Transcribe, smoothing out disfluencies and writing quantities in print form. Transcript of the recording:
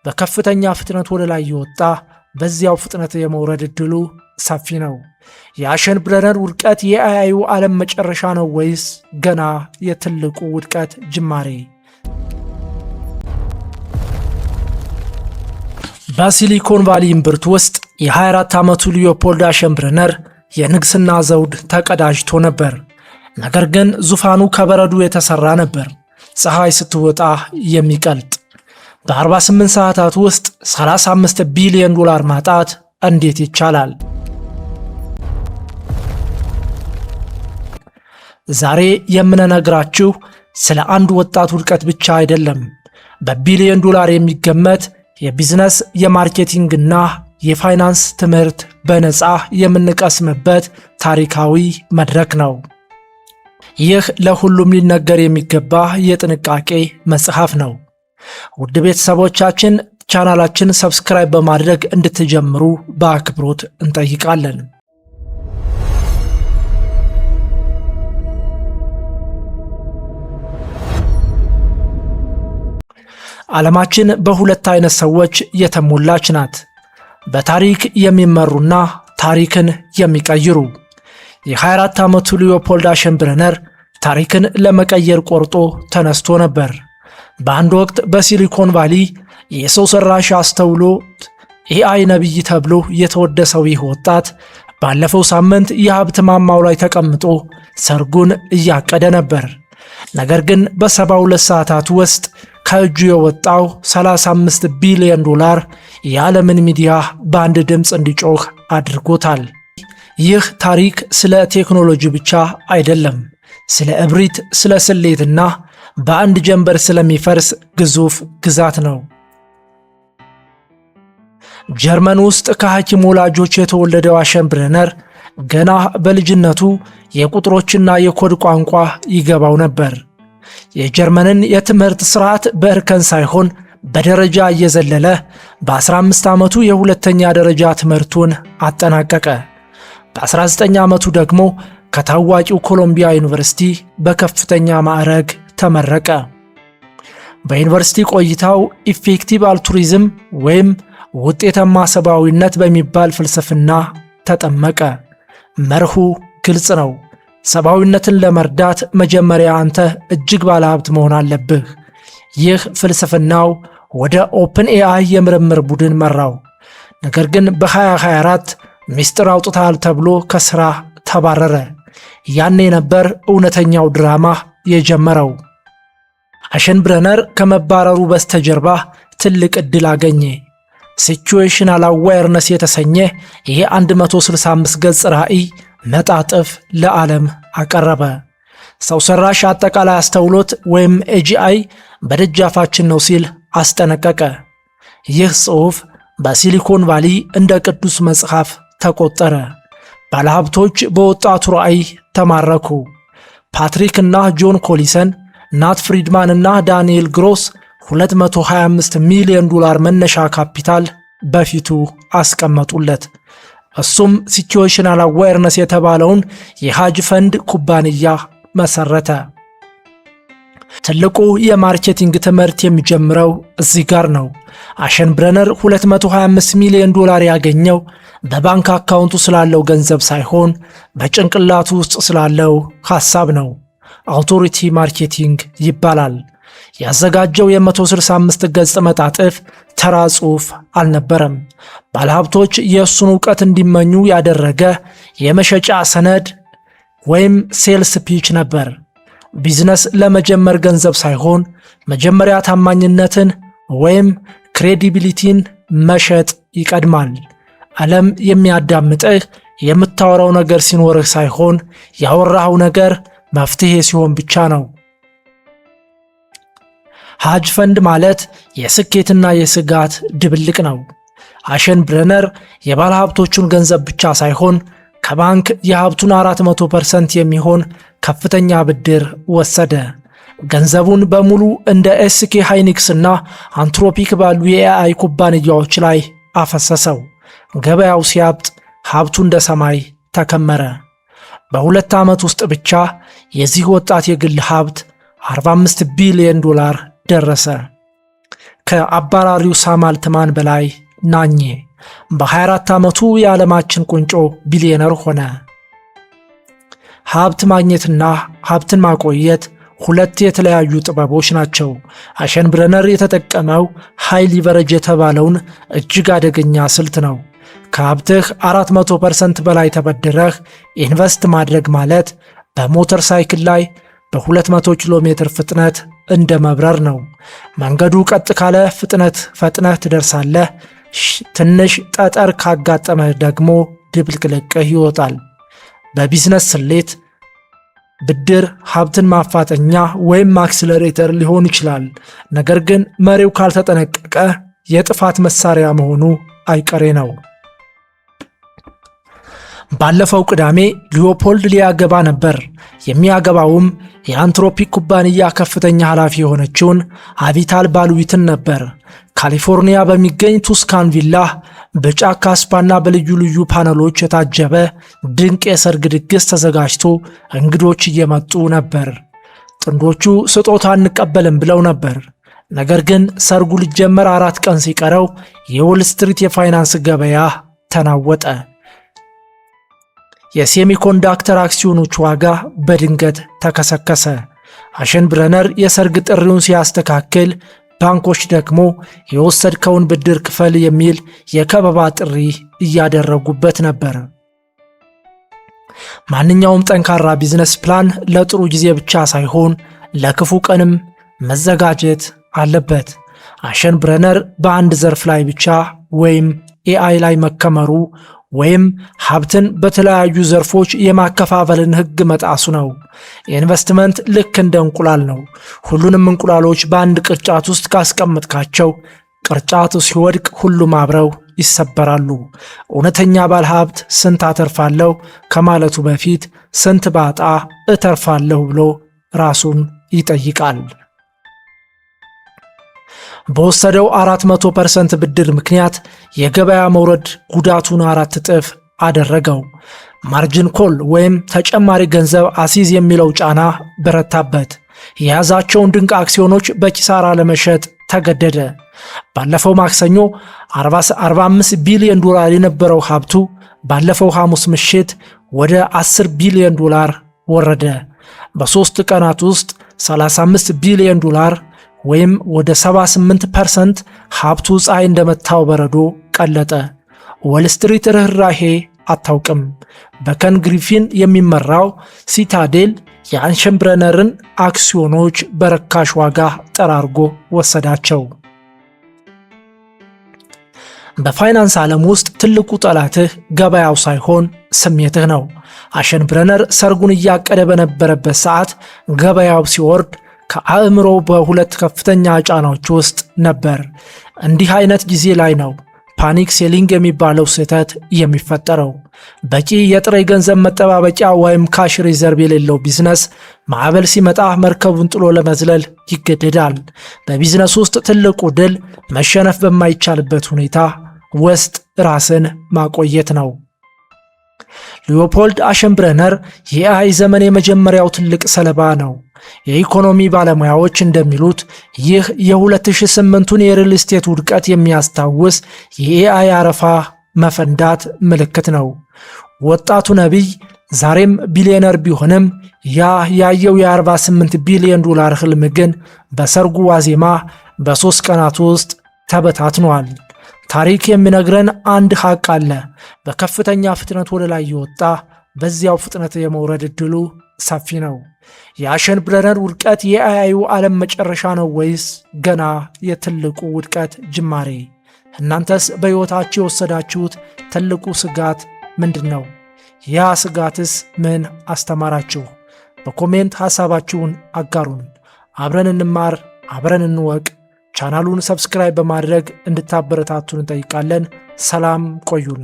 በከፍተኛ ፍጥነት ወደ ላይ የወጣ በዚያው ፍጥነት የመውረድ ዕድሉ ሰፊ ነው። የአሸንብረነር ውድቀት የ AI ዩ ዓለም መጨረሻ ነው ወይስ ገና የትልቁ ውድቀት ጅማሬ? በሲሊኮን ቫሊ እምብርት ውስጥ የ24 ዓመቱ ሊዮፖልድ አሸንብረነር የንግስና ዘውድ ተቀዳጅቶ ነበር። ነገር ግን ዙፋኑ ከበረዶ የተሰራ ነበር፣ ፀሐይ ስትወጣ የሚቀልጥ። በ48 ሰዓታት ውስጥ 35 ቢሊዮን ዶላር ማጣት እንዴት ይቻላል? ዛሬ የምንነግራችሁ ስለ አንድ ወጣት ውድቀት ብቻ አይደለም። በቢሊዮን ዶላር የሚገመት የቢዝነስ፣ የ marketing ና የፋይናንስ ትምህርት በነፃ የምንቀስምበት ታሪካዊ መድረክ ነው። ይህ ለሁሉም ሊነገር የሚገባ የጥንቃቄ መጽሐፍ ነው። ውድ ቤተሰቦቻችን፣ ቻናላችን subscribe በማድረግ እንድትጀምሩ በአክብሮት እንጠይቃለን። ዓለማችን በሁለት አይነት ሰዎች የተሞላች ናት። በታሪክ የሚመሩና ታሪክን የሚቀይሩ። የ24 ዓመቱ ሊዮፖልድ አሸንብረነር ታሪክን ለመቀየር ቆርጦ ተነስቶ ነበር። በአንድ ወቅት በሲሊኮን ቫሊ የሰው ሰራሽ አስተውሎት AI ነቢይ ተብሎ የተወደሰው ይህ ወጣት ባለፈው ሳምንት የሀብት ማማው ላይ ተቀምጦ ሰርጉን እያቀደ ነበር። ነገር ግን በ72 ሰዓታት ውስጥ ከእጁ የወጣው 35 ቢሊዮን ዶላር የዓለምን ሚዲያ በአንድ ድምፅ እንዲጮህ አድርጎታል። ይህ ታሪክ ስለ ቴክኖሎጂ ብቻ አይደለም፣ ስለ እብሪት፣ ስለ ስሌትና በአንድ ጀንበር ስለሚፈርስ ግዙፍ ግዛት ነው። ጀርመን ውስጥ ከሐኪም ወላጆች የተወለደው አሸንብረነር ገና በልጅነቱ የቁጥሮችና የኮድ ቋንቋ ይገባው ነበር። የጀርመንን የትምህርት ስርዓት በእርከን ሳይሆን በደረጃ እየዘለለ በ15 ዓመቱ የሁለተኛ ደረጃ ትምህርቱን አጠናቀቀ። በ19 ዓመቱ ደግሞ ከታዋቂው ኮሎምቢያ ዩኒቨርሲቲ በከፍተኛ ማዕረግ ተመረቀ። በዩኒቨርሲቲ ቆይታው effective altruism ወይም ውጤታማ ሰብአዊነት በሚባል ፍልስፍና ተጠመቀ። መርሁ ግልጽ ነው። ሰብአዊነትን ለመርዳት መጀመሪያ አንተ እጅግ ባለሀብት መሆን አለብህ። ይህ ፍልስፍናው ወደ OpenAI የምርምር ቡድን መራው። ነገር ግን በ2024 ሚስጥር አውጥተሃል ተብሎ ከሥራ ተባረረ። ያኔ ነበር እውነተኛው ድራማ የጀመረው። አሸንብረነር ከመባረሩ በስተጀርባ ትልቅ ዕድል አገኘ። Situational Awareness የተሰኘ ይሄ 165 ገጽ ራዕይ መጣጥፍ ለዓለም አቀረበ። ሰው ሰራሽ አጠቃላይ አስተውሎት ወይም AGI በደጃፋችን ነው ሲል አስጠነቀቀ። ይህ ጽሑፍ በሲሊኮን ቫሊ እንደ ቅዱስ መጽሐፍ ተቆጠረ። ባለሀብቶች በወጣቱ ራዕይ ተማረኩ። ፓትሪክ እና ጆን ኮሊሰን፣ ናት ፍሪድማን እና ዳንኤል ግሮስ 225 ሚሊዮን ዶላር መነሻ ካፒታል በፊቱ አስቀመጡለት። እሱም Situational Awareness የተባለውን የ hedge fund ኩባንያ መሰረተ። ትልቁ የ marketing ትምህርት የሚጀምረው እዚህ ጋር ነው። አሸንብረነር 225 ሚሊዮን ዶላር ያገኘው በባንክ አካውንቱ ስላለው ገንዘብ ሳይሆን በጭንቅላቱ ውስጥ ስላለው ሐሳብ ነው። Authority marketing ይባላል። ያዘጋጀው የ165 ገጽ መጣጥፍ ተራ ጽሑፍ አልነበረም። ባለሀብቶች የእሱን እውቀት እንዲመኙ ያደረገ የመሸጫ ሰነድ ወይም sales pitch ነበር። ቢዝነስ ለመጀመር ገንዘብ ሳይሆን መጀመሪያ ታማኝነትን ወይም credibility ን መሸጥ ይቀድማል። ዓለም የሚያዳምጥህ የምታወራው ነገር ሲኖርህ ሳይሆን ያወራኸው ነገር መፍትሄ ሲሆን ብቻ ነው። Hedge fund ማለት የስኬትና የስጋት ድብልቅ ነው። አሸንብረነር የባለ ሀብቶቹን ገንዘብ ብቻ ሳይሆን ከባንክ የሀብቱን 400% የሚሆን ከፍተኛ ብድር ወሰደ። ገንዘቡን በሙሉ እንደ SK Hynix እና Anthropic ባሉ የ AI ኩባንያዎች ላይ አፈሰሰው። ገበያው ሲያብጥ ሀብቱ እንደ ሰማይ ተከመረ። በ2 ዓመት ውስጥ ብቻ የዚህ ወጣት የግል ሀብት 45 ቢሊዮን ዶላር ደረሰ። ከአባራሪው ሳም አልትማን በላይ ናኘ። በ24 ዓመቱ የዓለማችን ቁንጮ ቢሊዮነር ሆነ። ሀብት ማግኘትና ሀብትን ማቆየት ሁለት የተለያዩ ጥበቦች ናቸው። አሸንብረነር የተጠቀመው high leverage የተባለውን እጅግ አደገኛ ስልት ነው። ከሀብትህ 400% በላይ ተበድረህ invest ማድረግ ማለት በሞተር ሳይክል ላይ በ200 ኪሎ ሜትር ፍጥነት እንደ መብረር ነው። መንገዱ ቀጥ ካለ ፍጥነት ፈጥነህ ትደርሳለህ። ትንሽ ጠጠር ካጋጠመህ ደግሞ ድብልቅልቅህ ይወጣል። በቢዝነስ ስሌት ብድር ሀብትን ማፋጠኛ ወይም accelerator ሊሆን ይችላል። ነገር ግን መሪው ካልተጠነቀቀ የጥፋት መሳሪያ መሆኑ አይቀሬ ነው። ባለፈው ቅዳሜ ሊዮፖልድ ሊያገባ ነበር። የሚያገባውም የአንትሮፒክ ኩባንያ ከፍተኛ ኃላፊ የሆነችውን አቪታል ባልዊትን ነበር። ካሊፎርኒያ በሚገኝ ቱስካን ቪላ በጫካ ስፓና በልዩ ልዩ ፓነሎች የታጀበ ድንቅ የሰርግ ድግስ ተዘጋጅቶ እንግዶች እየመጡ ነበር። ጥንዶቹ ስጦታ አንቀበልም ብለው ነበር። ነገር ግን ሰርጉ ሊጀመር 4 ቀን ሲቀረው የዎል ስትሪት የፋይናንስ ገበያ ተናወጠ። የ semiconductor አክሲዮኖች ዋጋ በድንገት ተከሰከሰ። አሸንብረነር የሰርግ ጥሪውን ሲያስተካክል፣ ባንኮች ደግሞ የወሰድከውን ብድር ክፈል የሚል የከበባ ጥሪ እያደረጉበት ነበር። ማንኛውም ጠንካራ business plan ለጥሩ ጊዜ ብቻ ሳይሆን ለክፉ ቀንም መዘጋጀት አለበት። አሸንብረነር በአንድ ዘርፍ ላይ ብቻ ወይም AI ላይ መከመሩ ወይም ሀብትን በተለያዩ ዘርፎች የማከፋፈልን ሕግ መጣሱ ነው። ኢንቨስትመንት ልክ እንደ እንቁላል ነው። ሁሉንም እንቁላሎች በአንድ ቅርጫት ውስጥ ካስቀመጥካቸው ቅርጫቱ ሲወድቅ ሁሉም አብረው ይሰበራሉ። እውነተኛ ባለሀብት ስንት አተርፋለሁ ከማለቱ በፊት ስንት ባጣ እተርፋለሁ ብሎ ራሱን ይጠይቃል። በወሰደው 400% ብድር ምክንያት የገበያ መውረድ ጉዳቱን 4 እጥፍ አደረገው። Margin call ወይም ተጨማሪ ገንዘብ አሲዝ የሚለው ጫና በረታበት። የያዛቸውን ድንቅ አክሲዮኖች በኪሳራ ለመሸጥ ተገደደ። ባለፈው ማክሰኞ 45 ቢሊዮን ዶላር የነበረው ሀብቱ ባለፈው ሐሙስ ምሽት ወደ 10 ቢሊዮን ዶላር ወረደ። በ3 ቀናት ውስጥ 35 ቢሊዮን ዶላር ወይም ወደ 78% ሀብቱ ፀሐይ እንደመታው በረዶ ቀለጠ። ዎል ስትሪት ርኅራሄ አታውቅም። በከን ግሪፊን የሚመራው ሲታዴል የአሸንብረነርን አክሲዮኖች በርካሽ ዋጋ ጠራርጎ ወሰዳቸው። በፋይናንስ ዓለም ውስጥ ትልቁ ጠላትህ ገበያው ሳይሆን ስሜትህ ነው። አሸንብረነር ሰርጉን እያቀደ በነበረበት ሰዓት ገበያው ሲወርድ ከአእምሮው በሁለት ከፍተኛ ጫናዎች ውስጥ ነበር። እንዲህ አይነት ጊዜ ላይ ነው panic selling የሚባለው ስህተት የሚፈጠረው። በቂ የጥሬ ገንዘብ መጠባበቂያ ወይም cash reserve የሌለው ቢዝነስ ማዕበል ሲመጣ መርከቡን ጥሎ ለመዝለል ይገደዳል። በቢዝነስ ውስጥ ትልቁ ድል መሸነፍ በማይቻልበት ሁኔታ ውስጥ ራስን ማቆየት ነው። ሊዮፖልድ አሸንብረነር የ AI ዘመን የመጀመሪያው ትልቅ ሰለባ ነው። የኢኮኖሚ ባለሙያዎች እንደሚሉት ይህ የ2008ቱን የ real estate ውድቀት የሚያስታውስ የ AI አረፋ መፈንዳት ምልክት ነው። ወጣቱ ነቢይ ዛሬም ቢሊዮነር ቢሆንም ያ ያየው የ48 ቢሊዮን ዶላር ህልም ግን በሰርጉ ዋዜማ በ3 ቀናት ውስጥ ተበታትኗል። ታሪክ የሚነግረን አንድ ሐቅ አለ። በከፍተኛ ፍጥነት ወደ ላይ የወጣ በዚያው ፍጥነት የመውረድ ዕድሉ ሰፊ ነው። የአሸንብረነር ውድቀት የ AI ዩ ዓለም መጨረሻ ነው ወይስ ገና የትልቁ ውድቀት ጅማሬ? እናንተስ በሕይወታችሁ የወሰዳችሁት ትልቁ ስጋት ምንድን ነው? ያ ስጋትስ ምን አስተማራችሁ? በ comment ሐሳባችሁን አጋሩን። አብረን እንማር፣ አብረን እንወቅ። ቻናሉን subscribe በማድረግ እንድታበረታቱን እንጠይቃለን። ሰላም ቆዩን።